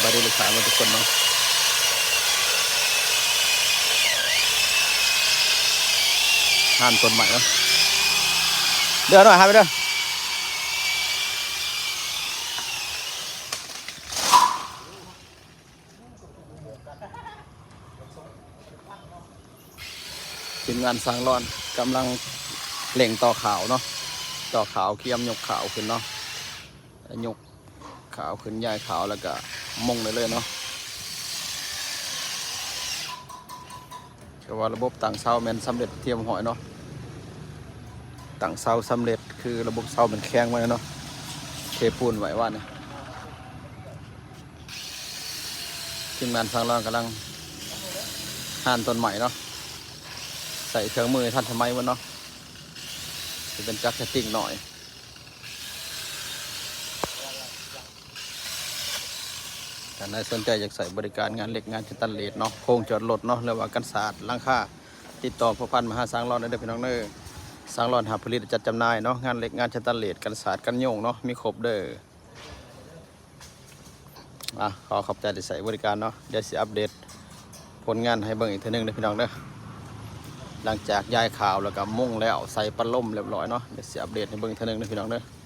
ສະບາຍດີລູກຄ້າໝົດທຸກຄົນເນາະ. ຮ້ານຕົ້ນໄມ້ເນາະ ເດີໜ້ອຍ ຫາໄປເດີ. ທີມງານຊ່າງລອນກຳລັງເລັ່ງຕໍ່ຂາວເນາະ, ຕໍ່ຂາວ ກຽມຍົກຂາວຂຶ້ນເນາະ, ຍົກຂາວຂຶ້ນ ຍ້າຍຂາວ ແລ້ວກະມຸງໄດ້ເລີຍເນາະ. ແຕ່ວ່າລະບົບຕັ້ງເສົາແມ່ນສຳເລັດຮຽບຮ້ອຍເນາະ, ຕັ້ງເສົາສຳເລັດ ຄືລະບົບເສົາແມ່ນແຂງໄວ້ເນາະ, ເທປູນໄວ້ວານນີ້. ທີມງານຊ່າງລອນກຳລັງຮ້ານຕົ້ນໄມ້ເນາະ, ໃຊ້ເຄື່ອງມືທັນສະໄໝໝົດເນາະ, ຊິເປັນຈັກສະຕິກໜ້ອຍ. ທ່ານໃດສົນໃຈຢາກໃຊ້ບໍລິການງານເຫຼັກງານສະແຕນເລດເນາະ, ໂຄງຈອດລົດເນາະ ຫຼືວ່າກັນສາດຫຼັງຄາ, ຕິດຕໍ່ພົວພັນມາຫາຊ່າງລອນໄດ້ເດີພີ່ນ້ອງເດີ. ຊ່າງລອນຮັບຜະລິດຈັດຈຳໜ່າຍເນາະ, ງານເຫຼັກງານສະແຕນເລດ ກັນສາດກັນໂຍງເນາະ, ມີຄົບເດີ. ອ່ະ ຂໍຂອບໃຈທີ່ໃຊ້ບໍລິການເນາະ, ດຽວຊິອັບເດດຜົນງານໃຫ້ເບິ່ງອີກເທື່ອໜຶ່ງເດີພີ່ນ້ອງເດີ. ຫຼັງຈາກຍ້າຍຂາວແລ້ວກະມຸງແລ້ວ ໃສ່ປັດລົມຮຽບຮ້ອຍເນາະ, ດຽວຊິອັບເດດໃຫ້ເບິ່ງເທື່ອໜຶ່ງເດີພີ່ນ້ອງເດີ.